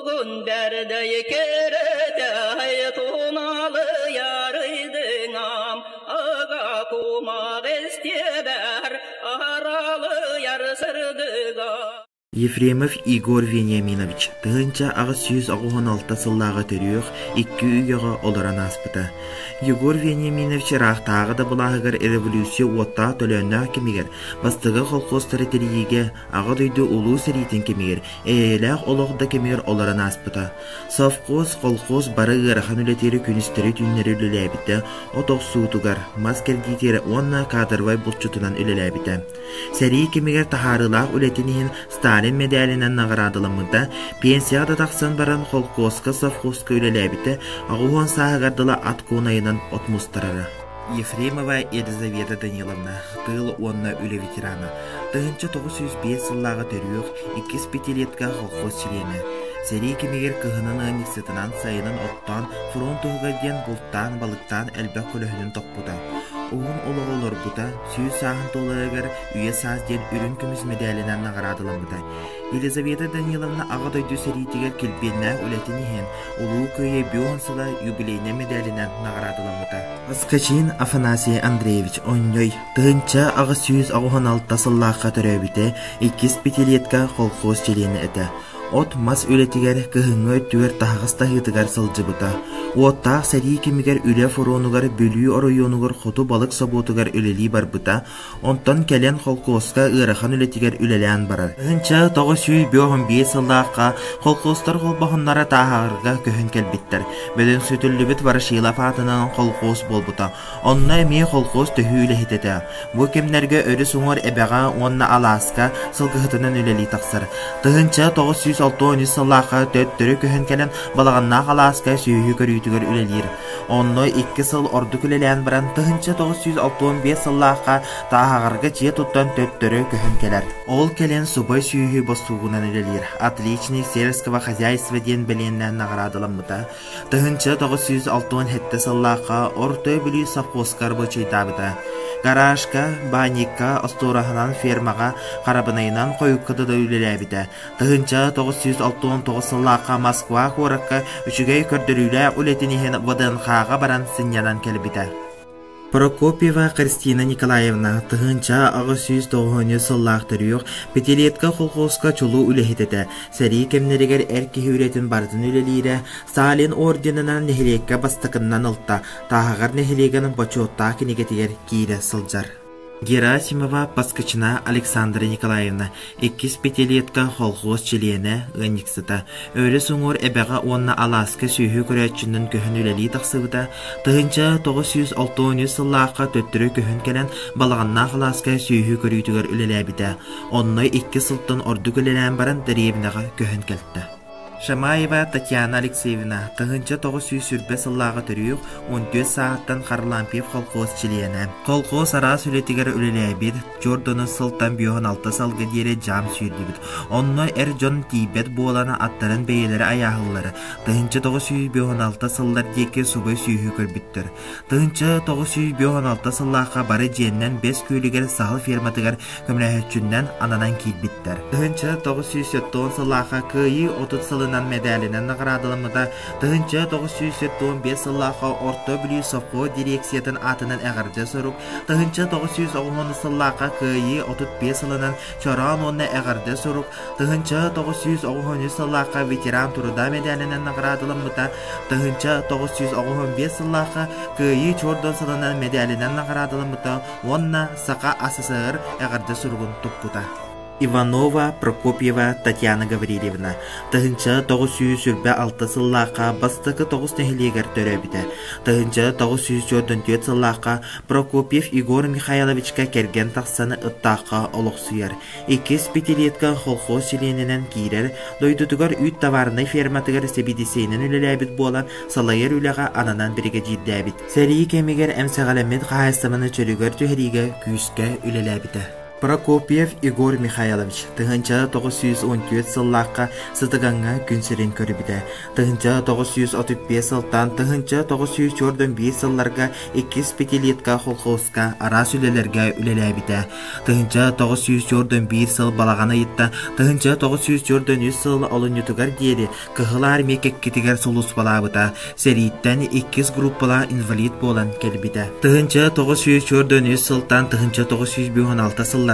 Тугун бэрдэй кэрэтэй туналы ярыйдыңам ага кумак эстиэбэр аралыйар сырдыга. Ефремов Егор Вениаминович 1886 сыллааҕы төрүөх икки үйэҕэ олорон ааспыта. Егор Вениаминович ыраахтааҕы да былааһыгар революция уоттаах төлөөннөөх кэмигэр бастакы колхозтары тэрийиигэ Аҕа дойду Улуу сэриитин кэмигэр эйэлээх олох да кэмигэр олорон ааспыта. Совхоз, колхоз бары ыарахан үлэтигэр күнүстэри-түүннэри үлэлээбитэ, от охсуутугар, мас кэрдиитигэр уонна кадровай булчутунан үлэлээбитэ. Сэрии кэмигэр таһаарыылаах үлэтин иһин Сталин мэдээлинэн наҕараадаламмыта, пенсияҕа да тахсан баран холкуоска, совхозка үлэлээбитэ, 80 сааһыгар дылы ат куонайынан от мустарара. Ефремова Елизавета Даниловна, тыыл уонна үлэ ветерана, 1905 сыллааҕы төрүөх, иккис пятилетка колхоз чилиэнэ. Сэрии кэмигэр кыһынын ыанньыксытынан, сайынын оттоон, фронт туһугар диэн бултаан, балыктаан элбэх көлөһүнүн тохпута. Уһун олоҕу олорбута, 100 сааһын туоларыгар Үйэ саас диэн үрүҥ көмүс мэдээлинэн наҕараадаламмыта. Елизавета Даниловна Аҕа дойду сэриитигэр килбиэннээх үлэтин иһин Улуу Кыайыы Бүон сыла юбилейнай мэдээлинэн наҕараадаламмыта. Поскачин Афанасий Андреевич Онньой 1886 сыллаахха төрөөбүтэ, иккис пятилетка колхоз чилиэнэ этэ. От-мас үлэтигэр кыһыҥҥы өттүгэр таһаҕас таһыытыгар сылдьыбыта. Уоттаах сэрии кэмигэр үлэ фронугар Бүлүү оройуонугар хоту балык собуотугар үлэлии барбыта, Онтон кэлэн холкуоска ыарахан үлэтигэр үлэлээн барар. 1955 сыллаахха холкуостар холбоһуннара Тааһаҕарга көһөн кэлбиттэр. Бөдөҥ сүтүллүбүт Ворошилов аатынан холкуос буолбута. Онно эмиэ холкуос төһүү үлэһитэ этэ. Бу кэмнэргэ өрүс уҥуор Эбэҕэ уонна Алааска сылгыһытынан үлэлии тахсар. 1963 сыллаахха төттөрү көһөн кэлэн Балаҕаннаах Алааска сүөһү көрүүтүгэр үлэлиир. Онно икки сыл ордук үлэлээн баран, 1965 сыллаахха Тааһаҕарга дьиэ туттан төттөрү көһөн кэлэр. Ол кэлин субай сүөһү бостуугунан үлэлиир. Отличник сельского хозяйства диэн бэлиэннээн наҕараадаламмыта. 1967 сыллаахха Орто Бүлүү совхозка рабочайдаабыта. Гаражка, баанньыкка, остуораһынан фермаҕа, харабынайынан хойукка да үлэлээбитэ. 1969 сыллаахха Москва куоракка үчүгэй көрдөрүүлээх үлэтин иһин ВДНХ-ҕа баран сынньанан кэлбитэ. Прокопьева Христина Николаевна 1890 сыллаах төрүөх Пятилетка колхозка чулуу үлэһит этэ. Сэрии кэмнэригэр эр киһи үлэтин барытын үлэлиирэ, Сталин орденынан нэһилиэккэ бастакыннан ылта, Тааһаҕар нэһилиэгин бочуоттаах кинигэтигэр киирэ сылдьар. Герасимова Паскачина Александра Николаевна иккис пятилетка колхоз чилиэнэ, ыанньыксыта, өрүс уҥуор Эбэҕэ уонна Алааска сүөһү көрөөччүнэн көһөн үлэлии тахсыбыта, 1963 сыллаахха төттөрү көһөн кэлэн Балаҕаннаах Алааска сүөһү көрүүтүгэр үлэлээбитэ. Онно икки сылтан ордук үлэлээн баран дэриэбинэҕэ көһөн кэлтэ. Шамаева Татьяна Алексеевна 1920 сыллааҕы төрүөх 14 сааһыттан Харлампьев колхоз чилиэнэ. Колхоз араас үлэтигэр үлэлээбит, чуордону сылтан 56 сылга диэри дьаам сүүрдүбүт. Онно эр дьон тиийбэт буолан аттарын бэйэлэрэ айааһыллара. 1956 сыллар диэки субай сүүһү көрбүттэр. 1956 сыллаахха бары дьиэннэн Бэс Күөлүгэр саһыл ферматыгар көмөлөһөөччүннэн ананан киирбиттэр. 1970 сыллаахха Кыайыы 30 сылынан мэдээлинэн наҕараадаламмыта, 1975 сыллаахха Орто Бүлүү совхоз дирекциятын аатынан эҕэрдэ сурук, 1990 сыллаахха Кыайыы 35 сылынан Чороон уонна эҕэрдэ сурук, 1993 сыллаахха Ветеран труда мэдээлинэн наҕараадаламмыта, 1995 сыллаахха Кыайыы чуордун сылынан мэдээлинэн наҕараадаламмыта уонна Саха АССР эҕэрдэ суругун туппута. Иванова Прокопьева Татьяна Гаврильевна 1926 сыллаахха бастакы тоҕус нэһилиэгэр төрөөбүтэ. 1944 сыллаахха Прокопьев Егор Михайловичка кэргэн тахсан Ыттаахха олохсуйар. Иккис пятилетка колхоз чилиэнинэн киирэр, дойдутугар үүт товарнай ферматыгар сэбиэдиссэйинэн үлэлээбит буолан салайар үлэҕэ ананан биригэдьиирдээбит. Сэрии кэмигэр эмсэҕэлэммит хаһаайыстыбаны чөлүгэр түһэриигэ күүскэ үлэлээбитэ. Прокопьев Егор Михайлович 1914 сыллаахха Сытыгаҥҥа күн сирин көрбүтэ. 1935 сылтан 1941 сылларга иккис пятилетка колхозка араас үлэлэргэ үлэлээбитэ. 1941 сыл балаҕан ыйыттан 1943 сыл олунньутугар диэри Кыһыл Армия кэккитигэр сулууспалаабыта, сэрииттэн иккис группалаах инвалид буолан кэлбитэ. 1943 сылтан 1956 сылларга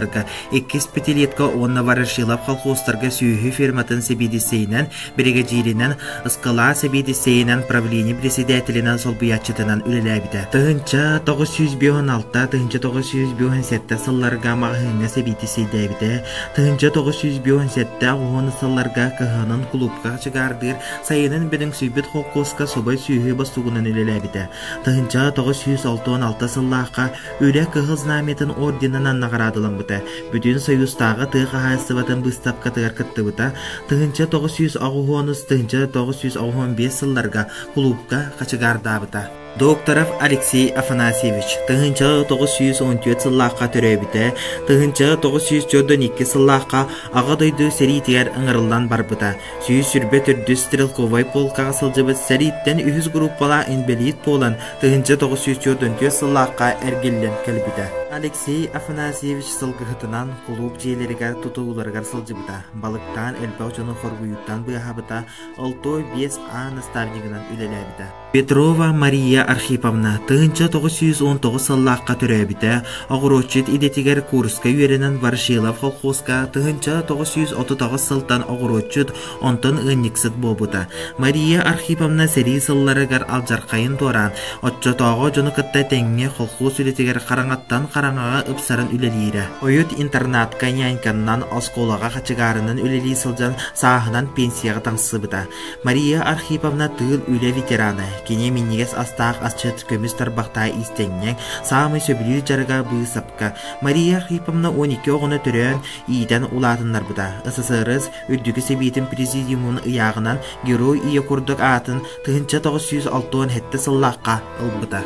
иккис пятилетка уонна Ворошилов колхозтарга сүөһү ферматын сэбиэдиссэйинэн, биригэдьииринэн, ыскылаа сэбиэдиссэйинэн, правление председателинэн солбуйааччытынан үлэлээбитэ. 1956-1957 сылларга маҕаһыыҥҥа сэбиэдиссэйдээбитэ, 1957 уһун сылларга кыһынын кулуупка хачыгаардыыр, сайынын бөдөҥсүйбүт холкуоска субай сүөһү бостуугунан үлэлээбитэ. 1966 сыллаахха Үлэ Кыһыл Знамятын орденынан наҕараадаламмыта, Бүтүн Союзтааҕы тыа хаһаайыстыбатын быыстапкатыгар кыттыбыта, 1983-1985 сылларга кулуупка хачыгаардаабыта. Докторов Алексей Афанасьевич 1914 сыллаахха төрөөбүтэ, 1942 сыллаахха Аҕа дойду сэриитигэр ыҥырыллан барбыта. 124 стрелковай полкаҕа сылдьыбыт сэрииттэн үһүс группалаах инбэлиит буолан 1944 сыллаахха эргиллэн кэлбитэ. Алексей Афанасьевич сылгыһытынан кулууп дьиэлэригэр тутууларыгар сылдьыбыта, балыктаан элбэх дьону хоргуйууттан быыһаабыта, олтуой 5А наставнигынан үлэлээбитэ. Петрова Мария Архиповна 1919 сыллаахха төрөөбүтэ, оҕуруотчут идэтигэр курска үөрэнэн Ворошилов колхозка 1938 сылтан оҕуруотчут, онтон ыанньыксыт буолбута. Мария Архиповна сэрии сылларыгар алдьархайын туораан, оччотооҕу дьону кытта тэҥҥэ колхоз үлэтигэр хараҥаттан хараҥаҕа ыпсаран үлэлиирэ. Ойут интернатка няньканнан, оскуолаҕа хачыгаарынан үлэлии сылдьан сааһынан пенсияҕа таҥсыбыта. Мария Архиповна тыыл үлэ ветерана, кини минньигэс астаах асчыт көмүс тарбахтаах иистэнньэҥ, саамай сөбүлүүр дьарыга быысапка. Мария Архиповна 12 оҕону төрөөн, иитэн улаатыннарбыта. СССР Үрдүкү Сэбиэтин Президиумун ыйааҕынан Герой Ийэ курдук аатын 1967 сыллаахха ылбыта.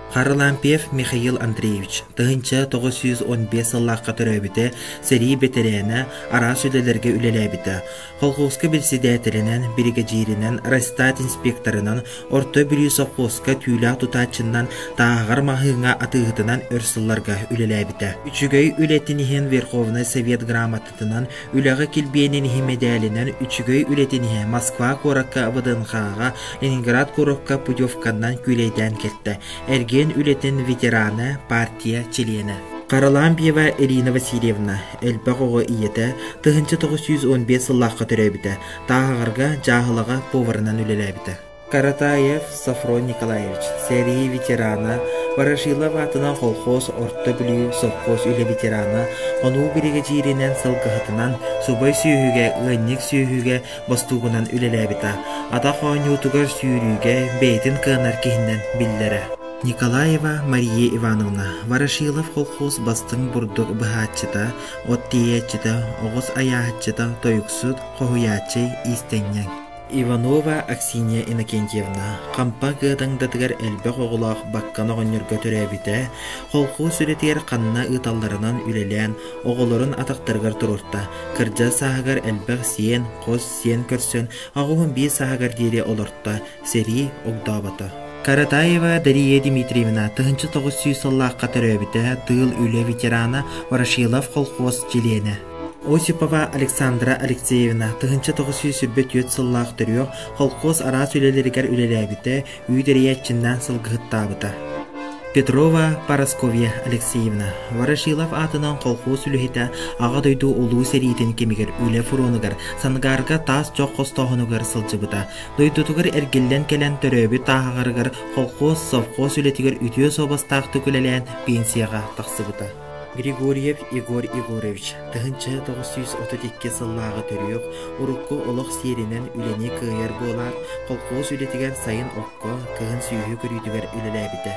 Харлампьев Михаил Андреевич 1915 сыллаахха төрөөбүтэ, сэрии бэтэрээнэ, араас үлэлэргэ үлэлээбитэ. Колхозка председателинэн, биригэдьииринэн, Росстат инспекторынан, Орто Бүлүү совхозка түүлээх тутааччынан, Тааһаҕар маҕаһыыҥҥа атыыһытынан өр сылларга үлэлээбитэ. Үчүгэй үлэтин иһин Верховнай Совет грамотатынан, үлэҕэ килбиэнин иһин мэдээлинэн, үчүгэй үлэтин иһин Москва куоракка ВДНХ-ҕа, Ленинград куоракка путевканнан күүлэйдээн кэлтэ. Эргиэн үлэтин ветерана, партия чилиэнэ. Харалаампьева Ирина Васильевна, элбэх оҕо ийэтэ, 1915 сыллаахха төрөөбүтэ, Тааһаҕарга, дьааһылаҕа поварынан үлэлээбитэ. Каратаев Софрон Николаевич, сэрии ветерана, Ворошилов аатынан колхоз Орто Бүлүү совхоз үлэ ветерана, хонуу биригэдьииринэн сылгыһытынан, субай сүөһүгэ, ыанньык сүөһүгэ бостуугунан үлэлээбитэ. Атах оонньуутугар сүүрүүгэ бэйэтин кыанар киһинэн биллэрэ. Николаева Мария Ивановна, Ворошилов колхоз бастыҥ бурдук быһааччыта, от тиэйээччитэ, оҕус айааһыччыта, тойуксут, хоһуйааччы, иистэнньэҥ. Иванова Аксинья Иннокентьевна Хампа Кыатаҥдатыгар элбэх оҕолоох Баккан оҕонньорго төрөөбүтэ, колхоз үлэтигэр ханна ыыталларынан үлэлээн, оҕолорун атахтарыгар туруорта, кырдьар сааһыгар элбэх сиэн, хос сиэн көрсөн, 81 сааһыгар диэри олорто, сэрии огдообото. Каратаева Дария Дмитриевна 1900 сыллаахха төрөөбүтэ, тыыл үлэ ветерана, Ворошилов колхоз чилиэнэ. Осипова Александра Алексеевна 1924 сыллаах төрүөх колхоз араас үлэлэригэр үлэлээбитэ, үүт эрийээччиннээн сылгыһыттаабыта. Петрова Парасковья Алексеевна Ворошилов аатынан колхоз үлэһитэ Аҕа дойду Улуу сэриитин кэмигэр үлэ фронугар Сангаарга таас чох хостооһунугар сылдьыбыта. Дойдутугар эргиллэн кэлэн төрөөбүт тааһаҕарыгар колхоз, совхоз үлэтигэр үтүө суобастаахтык үлэлээн пенсияҕа тахсыбыта. Григорьев Егор Егорович 1932 сыллааҕы төрүөх, урукку олох сиэринэн үлэни кыайар буолаат, колхоз үлэтигэр сайын окко, кыһын сүөһү көрүүтүгэр үлэлээбитэ.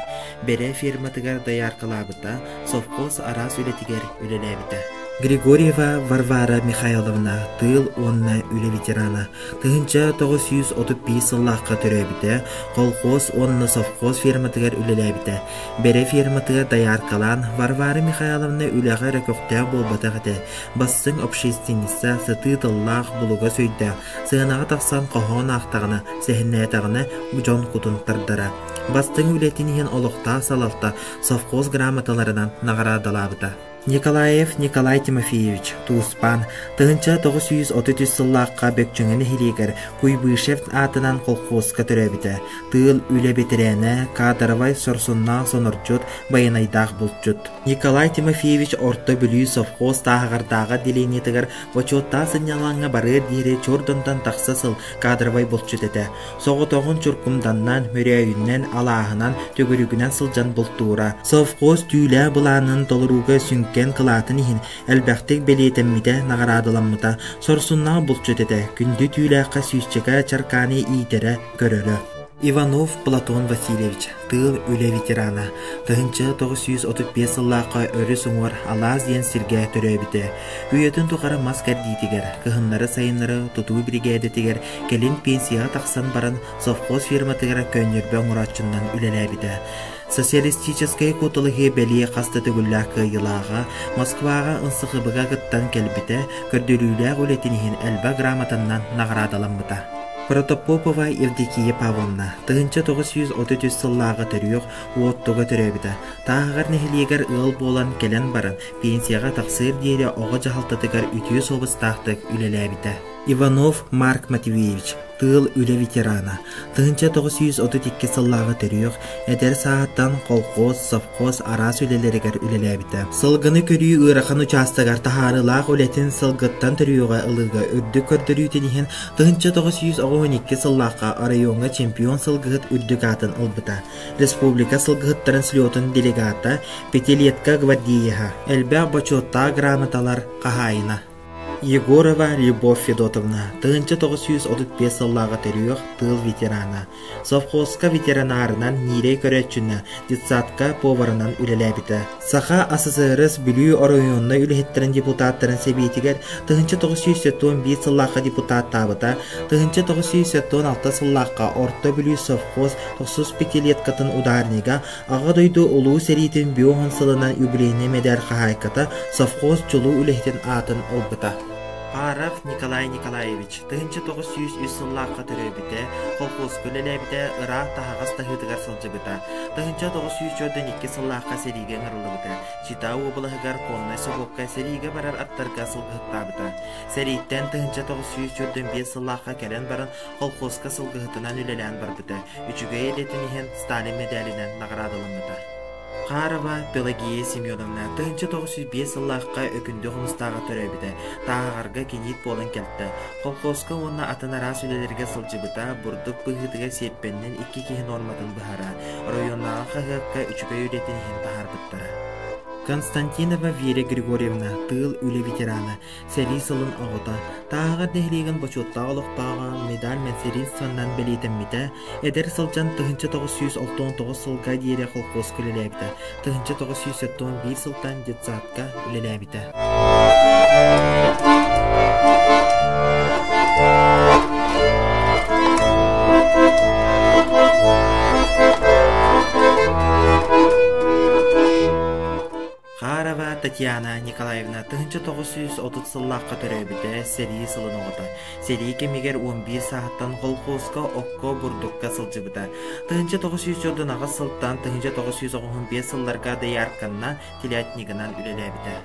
Бэрэ ферматыгар дояркалаабыта, совхоз араас үлэтигэр үлэлээбитэ. Григорьева Варвара Михайловна тыыл уонна үлэ ветерана, 1935 сыллаахха төрөөбүтэ, колхоз уонна совхоз ферматыгар үлэлээбитэ. Бэрэ ферматыгар дояркалаан Варвара Михайловна үлэҕэ эрэ көхтөөх буолбатах этэ, бастыҥ общественница, сытыы тыллаах, булугас өйдөөх, сыанаҕа тахсан хоһоон аахтаҕына, сэһэннээтэҕинэ дьон кутун тардара. Бастыҥ үлэтин иһин олохтоох салалта совхоз грамоталарынан наҕараадалаабыта. Николаев Николай Тимофеевич, Тууспаан, 1933 сыллаахха Бөкчөҥө нэһилиэгэр Куйбышев аатынан колхуоска төрөөбүтэ. Тыыл үлэ бэтэрээнэ, кадровай сорсуннаах сонордьут, байанайдаах булчут. Николай Тимофеевич Орто Бүлүү совхоз Тааһаҕардааҕы отделениетыгар бочуоттаах сынньалаҥҥа барыар диэри чордонтон тахса сыл кадровай булчут этэ. Соҕотоҕун чуркумданнан, мөрөөйүнэн, алааһынан, төгүрүгүнэн сылдьан бултуура. Совхоз түүлээх былаанын толорууга сүҥкэн кылаатын иһин элбэхтик бэлиэтэммитэ, наҕараадаламмыта. Сорсуннаах булчут этэ, күндү түүлээххэ сүүсчэкэ чаркааны иитэрэ, көрөрө. Иванов Платон Васильевич, тыыл үлэ ветерана, 1935 сыллаахха өрүс уҥуор Алаас диэн сиргэ төрөөбүтэ. Үйэтин тухары мас кэрдиитигэр, кыһыннары-сайыннары тутуу биригээдэтигэр, кэлин пенсияҕа тахсан баран совхоз фирматыгар көөнньөрбө оҥорооччунан үлэлээбитэ. Социалистическай куоталаһыы бэлиэ хас да төгүллээх кыайыылааҕа, Москваҕа НСХБ-га кыттан кэлбитэ, көрдөрүүлээх үлэтин иһин элбэх грамотаннан наҕараадаламмыта. Протопопова Евдокия Павловна 1933 сыллааҕы төрүөх Уоттуга төрөөбүтэ. Тааһаҕар нэһилиэгэр ыал буолан кэлэн баран, пенсияҕа тахсыар диэри оҕо дьаһалтатыгар үтүө суобастаахтык үлэлээбитэ. Иванов Марк Матвеевич, тыыл үлэ ветерана, 1932 сыллааҕы төрүөх, эдэр сааһыттан колхоз, совхоз араас үлэлэригэр үлэлээбитэ. Сылгыны көрүү ыарахан учаастагар таһаарыылаах үлэтин сылгыттан төрүөҕэ ылыыга үрдүк көрдөрүүтүн иһин 1992 сыллаахха оройуоҥҥа чемпион сылгыһыт үрдүк аатын ылбыта. Республика сылгыһыттарын слетун делегата, пятилетка гвардееһа, элбэх бочуоттаах грамоталар хаһаайына. Егорова Любовь Федотовна, 1935 сыллааҕы төрүөх тыыл ветерана, совхозка ветеринарынан ньиирэй көрөөччүнэ, детсадка поварынан үлэлээбитэ. Саха АССРС Бүлүү оройуоннай үлэһиттэрин депутаттарын сэбиэтигэр 1971 сыллаахха депутаттаабыта, 1976 сыллаахха Орто Бүлүү совхоз тохсус пятилеткатын ударнига, Аҕа дойду Улуу сэриитин биоһун сылынан юбилейнай мэдээр хаһаайката совхоз чулуу үлэһитин аатын ылбыта. Паров Николай Николаевич 1903 сыллаахха төрөөбүтэ, колхозка үлэлээбитэ, ыраах таһаҕас таһыытыгар сылдьыбыта. 1942 сыллаахха сэриигэ ыҥырыллыбыта. Чита уобалаһыгар коннай собуокка сэриигэ барар аттарга сылгыһыттаабыта. Сэрииттэн 1945 сыллаахха кэлэн баран колхозка сылгыһытынан үлэлээн барбыта. Үчүгэй идэтин иһин Сталин мэдээлинэн наҕараадаламмыта. Харова Пелагея Семеновна 1905 сыллаахха Өкүндү Хомустааҕа төрөөбүтэ, Тааһаҕарга киниит буолан кэлтэ. Колхозка уонна атын араас үлэлэргэ сылдьыбыта, бурдук быһыытыгар сиэппэннэн икки киһи нуорматын быһара, оройуоннааҕы хаһыакка үчүгэй үлэтин иһин таһаарбыттара. Константинова Вера Григорьевна, тыыл үлэ ветерана, Сэрии сылын оҕото, Тааһаҕар нэһилиэгин бочуоттаах олохтооҕо медаль материнствоннан бэлиэтэммитэ, эдэр сылдьан 1969 сылга диэри холкуоска үлэлээбитэ, 1971 сылтан детсадка үлэлээбитэ. Харова Татьяна Николаевна 1930 сыллаахха төрөөбүтэ, сэрии сылын оҕото. Сэрии кэмигэр 11 сааһыттан колхозка окко, бурдукка сылдьыбыта. 1948 сылтан 1995 сылларга доярканна телятнигынан үлэлээбитэ.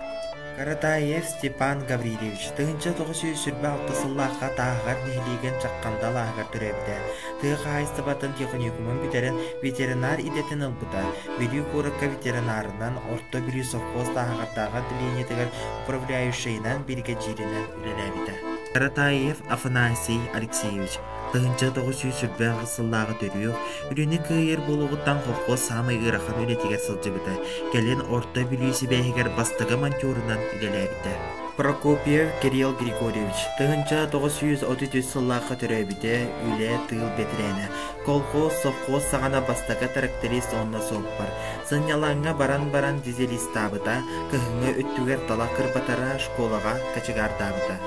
Каратаев Степан Гаврильевич 1926 сыллаахха Тааһаҕар нэһилиэгин Чакканда алааһыгар төрөөбүтэ. Тыа хаһаайыстыбатын техникумун бүтэрэн ветеринар идэтин ылбыта. Бүлүү куоракка ветеринарынан, Орто Бүлүү совхоз Тааһаҕардааҕы отделениетыгар управляющайынан, биригэдьииринэн үлэлээбитэ. Каратаев Афанасий Алексеевич. 1928 сыллааҕы төрүөх, үлэни кыайар буолуоҕуттан колхоз саамай ыарахан үлэтигэр сылдьыбыта, кэлин Орто Бүлүү сибээһигэр бастакы монтерунан үлэлээбитэ. Прокопьев Кирилл Григорьевич 1933 сыллаахха төрөөбүтэ, үлэ, тыыл бэтэрээнэ, колхоз, совхоз саҕана бастакы тракторист уонна суоппар. Сынньалаҥҥа баран-баран дизелистаабыта, кыһыҥҥы өттүгэр талах кырбатара, школаҕа кочегардаабыта.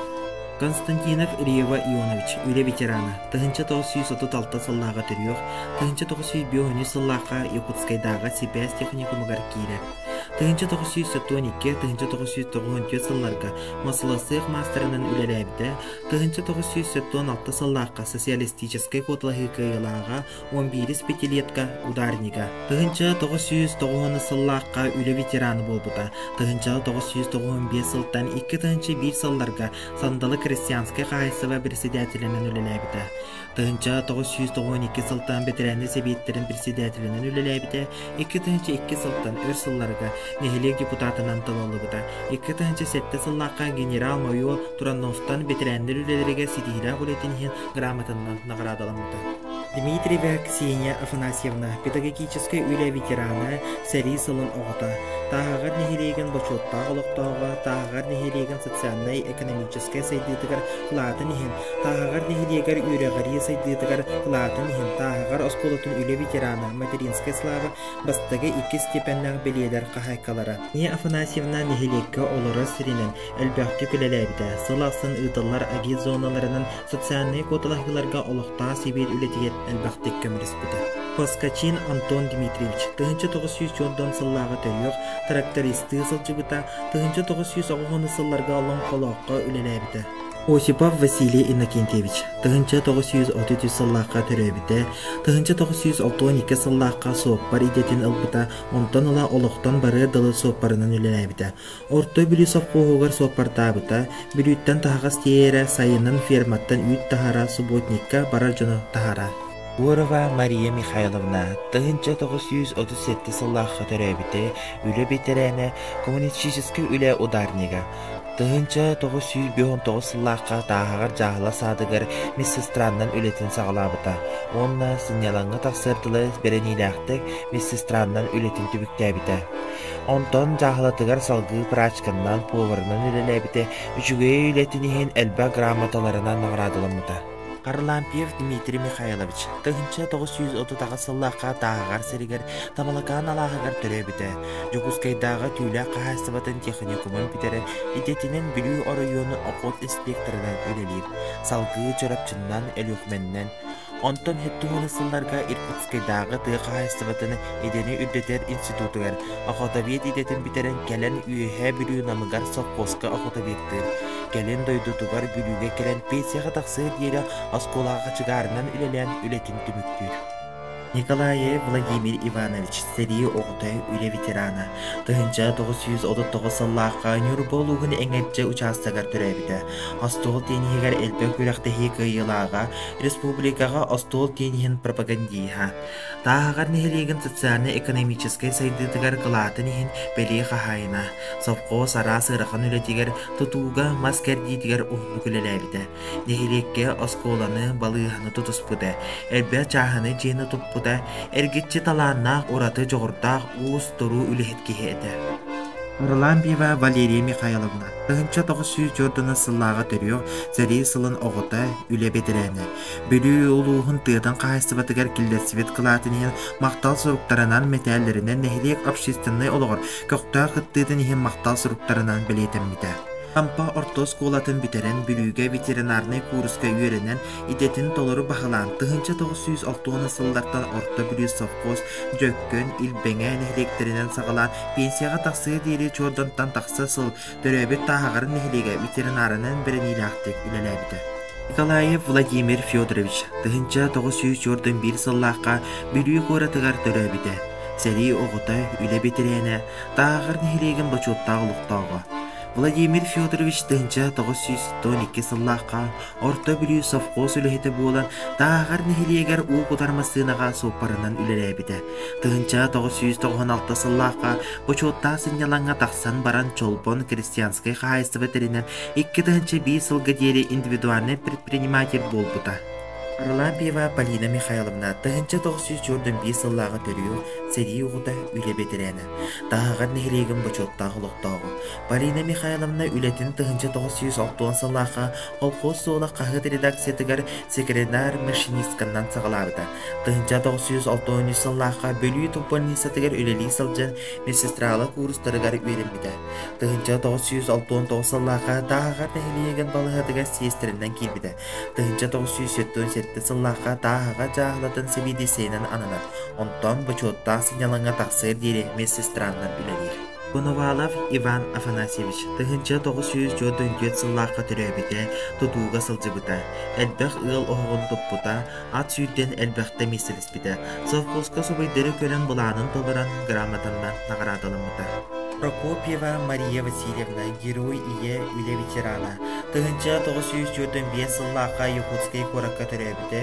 Константинов Рева Ионович, үлэ ветерана, 1936 сыллааҕы төрүөх, 1905 сыллаахха Якутскайдааҕы сибээс техникумугар киирэр. 1972-1994 сылларга маслосыах маастарынан үлэлээбитэ, 1976 сыллаахха социалистическай куоталаһыы кыайыылааҕа 11 пятилетка ударнига. 1990 сыллаахха үлэ ветерана буолбута. 1995 сылтан 2001 сылларга Сандалы крестьянскай хаһаайыстыба председателинэн үлэлээбитэ. 1992 сылтан бэтэрээннэр сэбиэттэрин председателинэн үлэлээбитэ. 2002 сылтан өр сылларга нэһилиэк депутатынан талыллыбыта. 2007 сыллаахха генерал-майор Турановтан бэтэрээннэр үлэлэригэр ситиһиилээх үлэтин иһин грамотанан наҕараадаламмыта. Дмитриева Ксения Афанасьевна педагогическай үлэ ветерана, сэрии сылын оҕото, Тааһаҕар нэһилиэгин бочуоттаах олохтооҕо, Тааһаҕар нэһилиэгин социальнай-экономическай сайдыытыгар кылаатын иһин, Тааһаҕар нэһилиэгэр үөрэҕирии сайдыытыгар кылаатын иһин, Тааһаҕар оскуолатын үлэ ветерана, Материнская слава бастакы иккис степеннээх бэлиэлэр хаһаайкалара. Ния Афанасьевна нэһилиэккэ олорор сиринэн элбэхтик үлэлээбитэ, сыл ахсын ыытыллар агит зоналарынан социальнай куоталаһыыларга олохтоох сэбиэт үлэтигэр элбэхтик көмөлөспүтэ. Поскачин Антон Дмитриевич 1910 сыллааҕы төрүөх трактористыы сылдьыбыта, 1990 сылларга олоҥхолооххо үлэлээбитэ. Осипов Василий Иннокентьевич 1933 сыллаахха төрөөбүтэ, 1962 сыллаахха суоппар идэтин ылбыта, онтон ыла олохтон барыар дылы суоппарынан үлэлээбитэ. Орто Бүлүү совхоһугар суоппардаабыта, Бүлүүттэн таһаҕас тиэйэрэ, сайынын ферматтан үүт таһара, субботникка барар дьону таһара. Гурова Мария Михайловна 1937 сыллаахха төрөөбүтэ, үлэ бэтэрээнэ, коммунистическай үлэ ударнига. 1959 сыллаахха Тааһаҕар дьааһыла саадыгар медсестраннан үлэтин саҕалаабыта уонна сынньалаҥҥа тахсыар дылы бэриниилээхтик медсестраннан үлэтин түмүктээбитэ. Онтон дьааһылатыгар салгыы прачканнан, поварынан үлэлээбитэ, үчүгэй үлэтин иһин элбэх грамоталарынан наҕараадаламмыта. Харлампьев Дмитрий Михайлович 1938 сыллаахха Тааһаҕар сиригэр Тамалакаан алааһыгар төрөөбүтэ. Дьокуускайдааҕы түүлээх хаһаайыстыбатын техникумун бүтэрэн, идэтинэн Бүлүү оройуонун охот инспекторынан үлэлиир. Салгыы Чурапчыннан, Өлүөхүмэннэн, Онтон һөттүһүнү сылларга Иркутскайдааҕы тыа хаһаайыстыбатын идэни үрдэтэр институтугар охотовед идэтин бүтэрэн кэлэн Үөһээ Бүлүү Намыгар совхозка охотоведтыыр. Кэлин дойдутугар Бүлүүгэ кэлэн пенсияҕа тахсыар диэри оскуолаҕа хачыгаарынан үлэлээн үлэтин түмүктүүр. Николаев Владимир Иванович сэрии оҕото, үлэ ветерана, 1939 сыллаахха Ньурба улууһун Эҥэрдьэ учаастагар төрөөбүтэ. Остуол тиэниһигэр элбэх күрэхтэһии кыайыылааҕа, республикаҕа остуол тиэниһин пропагандиһа. Тааһаҕар нэһилиэгин социально-экономическай сайдыытыгар кылаатын иһин бэлиэ хаһаайына, совхоз араас ыарахан үлэтигэр, тутууга, мас кэрдиитигэр уһуннук үлэлээбитэ. Нэһилиэккэ оскуоланы, балыыһаны тутуспута, элбэх чааһынай дьиэни туппута, эргиччи талааннаах, ураты дьоҕурдаах уус туруу үлэһит киһи этэ. Харлампьева Валерия Михайловна 1904 сыллааҕы төрүөх, сэрии сылын оҕото, үлэ бэтэрээнэ. Бүлүү улууһун тыатын хаһаайыстыбатыгар киллэрсибит кылаатын иһин махтал суруктарынан, мэтээллэринэн нэһилиэк общественнай олоҕор көхтөөх кыттыытын иһин махтал суруктарынан бэлиэтэммитэ. Хампа орто оскуолатын бүтэрэн, Бүлүүгэ ветеринарнай кууруска үөрэнэн, идэтин толору баһылаан, 1960 сыллартан Орто Бүлүү совхоз Дьөккөн, Илбэҥэ нэһилиэктэринэн саҕалаан пенсияҕа тахсыа диэри чуордантан тахса сыл төрөөбүт Тааһаҕарын нэһилиэгэ ветеринарынан бэриниилээхтик үлэлээбитэ. Николаев Владимир Федорович 1941 сыллаахха Бүлүү куоратыгар төрөөбүтэ. Сэрии оҕото, үлэ бэтэрээнэ, Тааһаҕар нэһилиэгин бочуоттаах олохтооҕо. Владимир Федорович 1912 сыллаахха Орто Бүлүү совхоз үлэһитэ буолан Тааһаҕар нэһилиэгэр уу кутар массыынаҕа суоппарынан үлэлээбитэ. 1996 сыллаахха бочуоттаах сынньалаҥҥа тахсан баран Чолбон крестьянскай хаһаайыстыба тэринэн 2001 сылга диэри индивидуальнай предприниматель буолбута. Харлампьева Полина Михайловна 1941 сыллааҕы төрүөх, сэрии оҕото, үлэ бэтэрээнэ, Таһаҕар нэһилиэгин бочуоттаах олохтооҕо. Полина Михайловна үлэтин 1960 сыллаахха колхоз суола хаһыат редакциятыгар секретарь-машинистканан саҕалаабыта. 1963 сыллаахха Бүлүү туббольницатыгар үлэлии сылдьан медсестрала куурустарыгар үөрэммитэ. 1969 сыллаахха Тааһаҕар нэһилиэгин балыыһатыгар сиэстэринэн киирбитэ. 1977 сыллаахха Тааһаҕа дьааһылатын сэбиэдиссэйинэн ананар, онтон бочуоттаах сынньалаҥҥа тахсыар диэри медсестранан үлэлиир. Коновалов Иван Афанасьевич 1944 сыллаахха төрөөбүтэ, тутууга сылдьыбыта, элбэх ыал оһоҕун туппута, ат сүүрдэн элбэхтэ миэстэлэспитэ, совхозка субайдары көрөн былаанын толорон грамотаннан наҕараадаламмыта. Прокопьева Мария Васильевна Герой Ийэ үлэ ветерана, 1945 сыллаахха Якутскай куоракка төрөөбүтэ,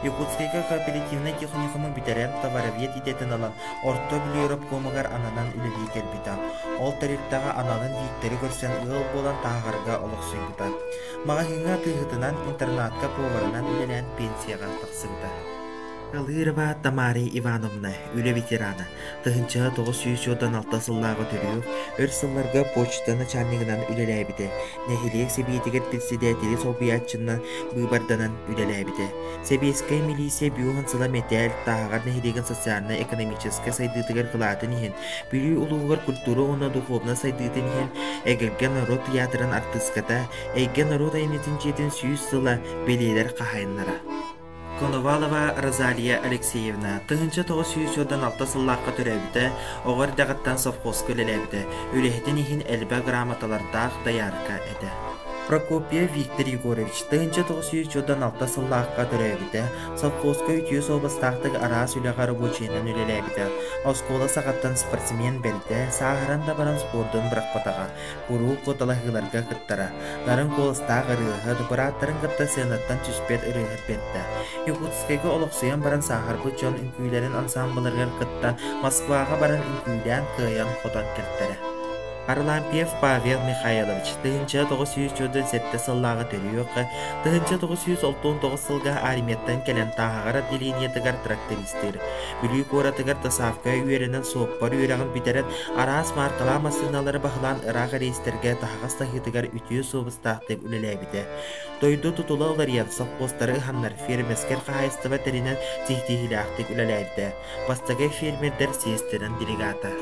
Якутскайга кооперативнай техникуму бүтэрэн товаровед идэтин ылан Орто Бүлүү рабкомугар ананан үлэлии кэлбитэ. Ол тэрилтэҕэ аналын Викторы көрсөн ыал буолан Тааһаҕарга олохсуйбута. Маҕаһыыҥҥа атыыһытынан, интернатка поварынан үлэлээн пенсияҕа тахсыбыта. Калырова Тамара Ивановна, үлэ ветерана, 1996 сыллааҕы төрүөх, өр сылларга почта начальнигынан үлэлээбитэ, нэһилиэк сэбиэтигэр председатели солбуйааччынан быыбарданан үлэлээбитэ. Сэбиэскэй милиция Бүөһүн сыла мэтээл Тааһаҕар нэһилиэгин социальнай-экономическай сайдыытыгар кылаатын иһин, Бүлүү улууһугар культура уонна духовнай сайдыытын иһин Эгэлгэ норуот театрын артыыската, Эйгэ норуот айымньытын дьиэтин 100 сыла бэлиэлэр хаһаайыннара. Коновалова Розалия Алексеевна 1996 сыллаахха төрөөбүтэ, оҕо эрдэҕиттэн совхозка үлэлээбитэ, үлэһитин иһин элбэх грамоталардаах доярка этэ. Прокопьев Виктор Егорович 1996 сыллаахха төрөөбүтэ, совхозка үтүө суобастаахтык араас үлэҕэ рабочайынан үлэлээбитэ, оскуола саҕаттан спортсмен бэрдэ, сааһыран да баран спордун бырахпатаҕа, куруук куоталаһыыларга кыттара. Нарын куоластаах ырыаһыт, бырааттарын кытта сыанаттан түспэт ырыаһыт бэрдэ. Якутскайга олохсуйан баран сааһырбыт дьон үҥкүүлэрин ансаамбыларыгар кыттан, Москваҕа баран үҥкүүлээн кыайан-хотон кэлтэрэ. Харлампьев Павел Михайлович 1947 сыллааҕы төрүөх, 1969 сылга армияттан кэлэн Тааһаҕар отделениетыгар трактористыыр. Бүлүү куоратыгар досаавка үөрэнэн суоппар үөрэҕин бүтэрэн араас мааркалаах массыыналары баһылаан ыраах рейстэргэ таһаҕас таһыытыгар үтүө суобастаахтык үлэлээбитэ. Дойду тутула уларыйан, совхозтары ыһаннар, фермерскэй хаһаайыстыба тэринэн ситиһиилээхтик үлэлээбитэ. Бастакы фермердэр съезтэрин делегата.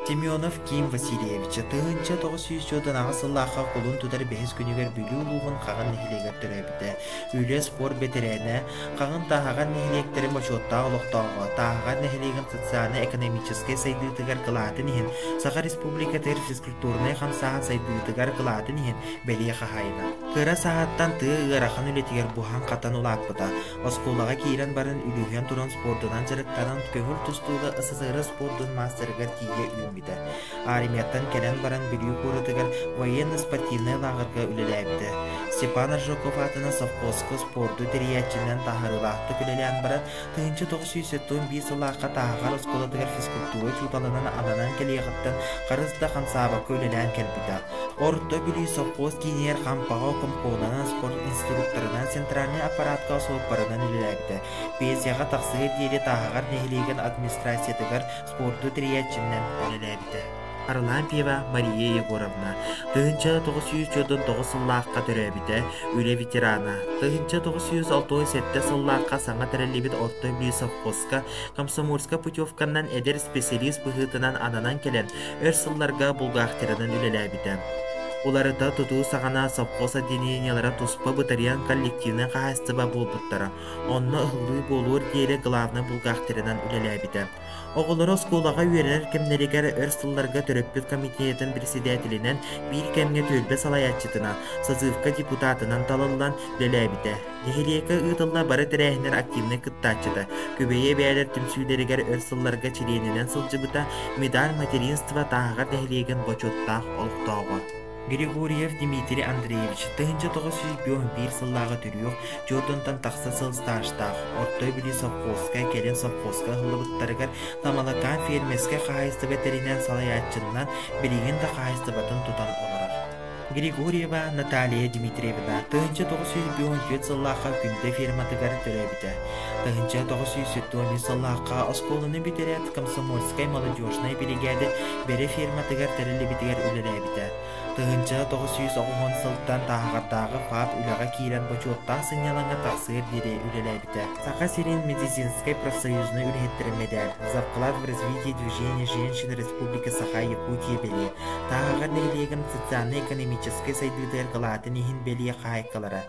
Семенов Ким Васильевич 1998 сыллаахха кулун тутар бэһис күнүгэр Бүлүү улууһун Хаҕын нэһилиэгэр төрөөбүтэ. Үлэ спорт бэтэрээнэ, Хаҕын Тааһаҕар нэһилиэктэрин бочуоттаах олохтооҕо, Тааһаҕар нэһилиэгин социальнай-экономическай сайдыытыгар кылаатын иһин Саха Республикатыгар физкультурнай хамсааһын сайдыытыгар кылаатын иһин бэлиэ хаһаайына. Кыра сааһыттан тыа ыарахан үлэтигэр буһан-хатан улааппыта. Оскуолаҕа киирэн баран үлүһүйэн туран спордунан дьарыктанан көҥүл тустууга СССР спордун маастарыгар тиийэ үүммүтэ. Армияттан кэлэн баран Бүлүү куоратыгар военно-спортивнай лааҕырга үлэлээбитэ. Степан Аржаков аатынан совхозка спорду тэрийээччинэн таһаарыылаахтык үлэлээн баран, 1971 сыллаахха Тааһаҕар оскуолатыгар физкультура учууталынан ананан кэлиэҕиттэн харыс да хамсаабакка үлэлээн кэлбитэ. Орто Бүлүү совхоз киинигэр Хампаҕа компонанан спорт инструкторынан центральнай аппаратка суоппарынан үлэлээбитэ. Пенсияҕа тахсыар диэри Тааһаҕар нэһилиэгин администрациятыгар спорду тэрийээччинэн үлэлээбитэ. Харлампьева Мария Егоровна 1949 сыллаахха төрөөбүтэ, үлэ ветерана. 1967 сыллаахха саҥа тэриллибит Орто Бүлүү совхозка комсомольскай путевканан эдэр специалист быһыытынан ананан кэлэн, өр сылларга бухгалтерынан үлэлээбитэ. Уларыта тутуу саҕана совхоз отделениелара туспа бытарыйан коллективнай хаһаайыстыба буолбуттара. Онно ыһыллыы буолуор диэри главнай бухгалтерынан үлэлээбитэ. Оҕолоро оскуолаҕа үөрэнэр кэмнэригэр өр сылларга төрөппүт комитетын председателинэн, биир кэмҥэ түөлбэ салайааччытынан, созывка депутатынан талыллан үлэлээбитэ. Нэһилиэккэ ыытылла бары тэрээһиннэр активнай кыттааччыта, Күбэйэ эбээлэр түмсүүлэригэр өр сылларга чилиэнинэн сылдьыбыта, медаль материнства Тааһаҕар нэһилиэгин бочуоттаах олохтооҕо. Григорьев Дмитрий Андреевич 1951 сыллааҕы төрүөх, Дьордонтон тахса сыл стажтаах, Орто Бүлүү совхозка, кэлин совхозка ыһыллыбыттарыгар Тамалакаан фермерскэй хаһаайыстыба тэринэн салайааччыннан билигин да хаһаайыстыбатын тутан олорор. Григорьева Наталья Дмитриевна 1954 сыллаахха Күндэ ферматыгар төрөөбүтэ. 1973 сыллаахха оскуоланы бүтэрээт комсомольскай молодежнай биригээдэ Бэрэ ферматыгар тэриллибитигэр үлэлээбитэ. 1990 сылтан Тааһаҕардааҕы ФАП үлэҕэ киирэн бочуоттаах сынньалаҥҥа тахсыар диэри үлэлээбитэ. Саха сирин медицинскэй профсоюзнай үлэһиттэрин мэдээл «За вклад в развитие движения женщин Республики Саха-Якутия» бэлиэ, Тааһаҕар нэһилиэгин социальнай-экономическай сайдыытыгар кылаатын иһин бэлиэ хаһаайкалара,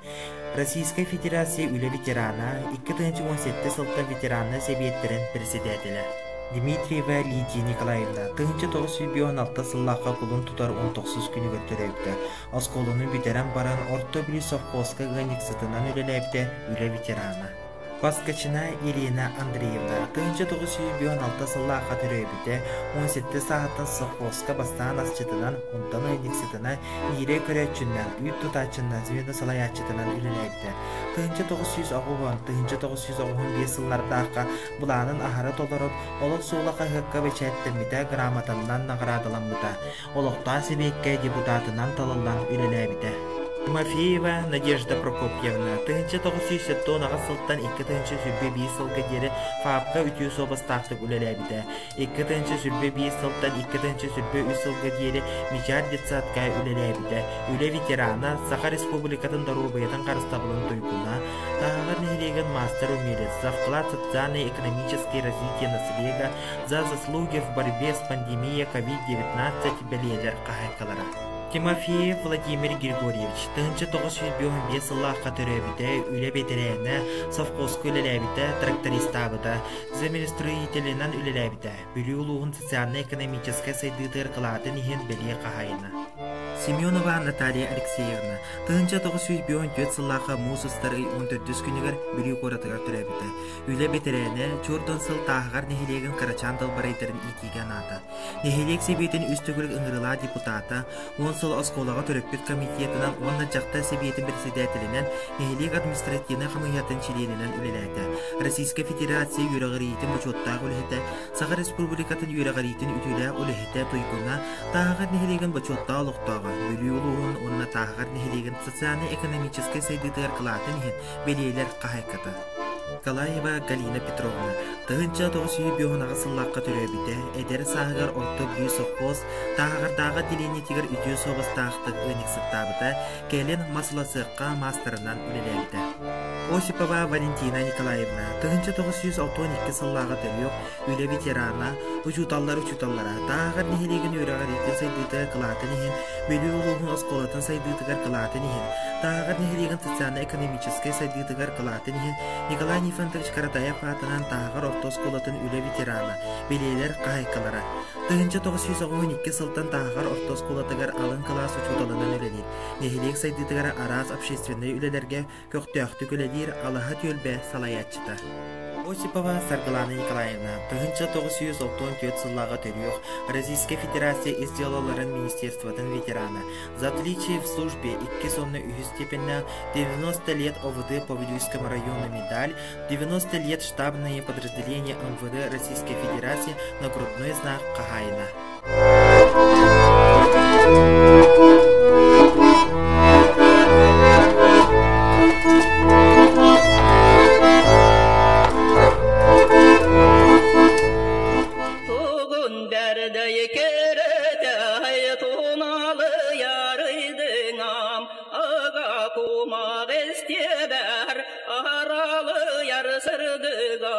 Российскай Федерация үлэ ветерана, 2017 сылтан ветераннар сэбиэттэрин председателэ. Дмитриева Лидия Николаевна 1956 сыллаахха кулун тутар 19 күнүгэр төрөөбүтэ. Оскуоланы бүтэрэн баран Орто Бүлүү совхозка ыанньыксытынан үлэлээбитэ, үлэ ветерана. Поскачина Елена Андреевна 1956 сыллаахха төрөөбүтэ, 17 сааһыттан совхозка бастаан асчытынан, онтон ыанньыксытынан, иирэ көрөөччүнэн, үүт тутааччынан, звено салайааччытынан үлэлээбитэ. 1990, 1995 сыллардаахха былаанын аһара толорон, Олох суола хаһыакка бэчээттэммитэ, грамотаннан наҕараадаламмыта. Олохтоох сэбиэккэ депутатынан талыллан үлэлээбитэ. Тимофеева Надежда Прокопьевна 1978 сылтан 2021 сылга диэри ФАП-ка үтүө суобастаахтык үлэлээбитэ. 2021 сылтан 2023 сылга диэри Мичаар детсадка үлэлээбитэ. Үлэ ветерана, Саха Республикатын доруобуйатын харыстабылын туйгуна, Тааһаҕар нэһилиэгин мастер-умелец, вклад социальнай-экономическое развитие наслега, За заслуги в борьбе с пандемией COVID-19 бэлиэлэр хаһаайкалара. Тимофеев Владимир Григорьевич 1955 сыллаахха төрөөбүтэ, үлэ бэтэрээнэ, совхозка үлэлээбитэ, трактористаабыта, землестроителинэн үлэлээбитэ, Бүлүү улууһун социальнай-экономическай сайдыытыгар кылаатын иһин бэлиэ хаһаайына. Семенова Наталья Алексеевна 1954 сыллаахха муус устар ый 14 күнүгэр Бүлүү куоратыгар төрөөбүтэ. Үлэ бэтэрээнэ, Чуордун сыл Тааһаҕар нэһилиэгин кырачаан далбарайдарын иитиигэ анаата. Нэһилиэк сэбиэтин үс төгүрүк ыҥырыылаах депутата, 10 сыл оскуолаҕа төрөппүт комитетынан уонна дьахтар сэбиэтин председателинэн, нэһилиэк административнай хамыыһыйатын чилиэнинэн үлэлээтэ. Российскай Федерация үөрэҕириитин бочуоттаах үлэһитэ, Саха Республикатын үөрэҕириитин үтүөлээх үлэһитэ Туйгуна, Тааһаҕар нэһилиэгин бочуоттаах олохтооҕо, Бүлүү улууһун уонна Тааһаҕар нэһилиэгин социальнай-экономическай сайдыытыгар кылаатын иһин бэлиэлэр хаһаайката. Николаева Галина Петровна 1958 сыллаахха төрөөбүтэ, эдэр сааһыгар Орто Бүлүү совхоз Тааһаҕардааҕы отделениетигэр үтүө суобастаахтык ыанньыксыттаабыта, кэлин мас ыласыахха маастарынан үлэлээбитэ. Осипова Валентина Николаевна 1962 сыллааҕы төрүөх, үлэ ветерана, учууталлар учууталлара, Тааһаҕар нэһилиэгин үөрэҕириитин сайдыытыгар кылаатын иһин, Бүлүү улууһун оскуолатын сайдыытыгар кылаатын иһин, Тааһаҕар нэһилиэгин социально-экономическай сайдыытыгар кылаатын иһин Николай Нифонтович Каратаев аатынан Тааһаҕар орто оскуолатын үлэ ветерана, билиэлэр хаһаайкалара. 1992 сылтан Тааһаҕар орто оскуолатыгар алын кылаас учууталынан үлэлиир. Нэһилиэк сайдыытыгар араас общественнай үлэлэргэ көхтөөхтүк үлэлиир Алаһа түөлбэ салайааччыта. Осипова Саргылана Николаевна 1964 сыллааҕы төрүөх Российскай Федерация ис дьыалаларын министерствотын ветерана, за отличие в службе иккис уонна үһүс степеннээх 90 лет ОВД по Вилюйскому району медаль, 90 лет штабные подразделения МВД Российской Федерации нагрудной знак хаһаайына. Тугун бэрдэй кэрэтэй туналы ярыйдыңам ага кумак эстебэр аралыяр сырдыга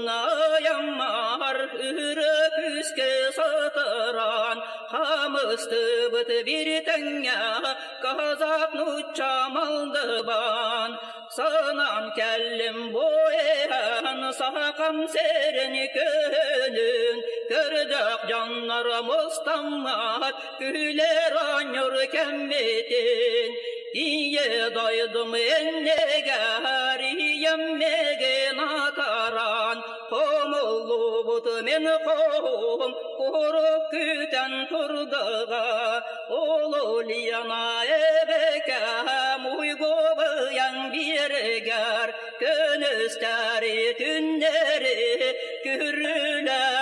ырагунаяммар үрө күүскэ сатыран хамыстыбыт бир тэҥҥэ казак нуучча малдыбан санаан кэллим бу эһэн сахам сирин күнүн көрдөх дьоннор мустаммат күлэр оонньуур кэммитин Ийэ дойдум иннигэр ийэм миигин атаран хомуллубут мин хоһум курук күүтэн турдаҕа Улулуйана эбэкэм уйгубуйаҥ биэригэр күнүстэри түннэри күрүлээн.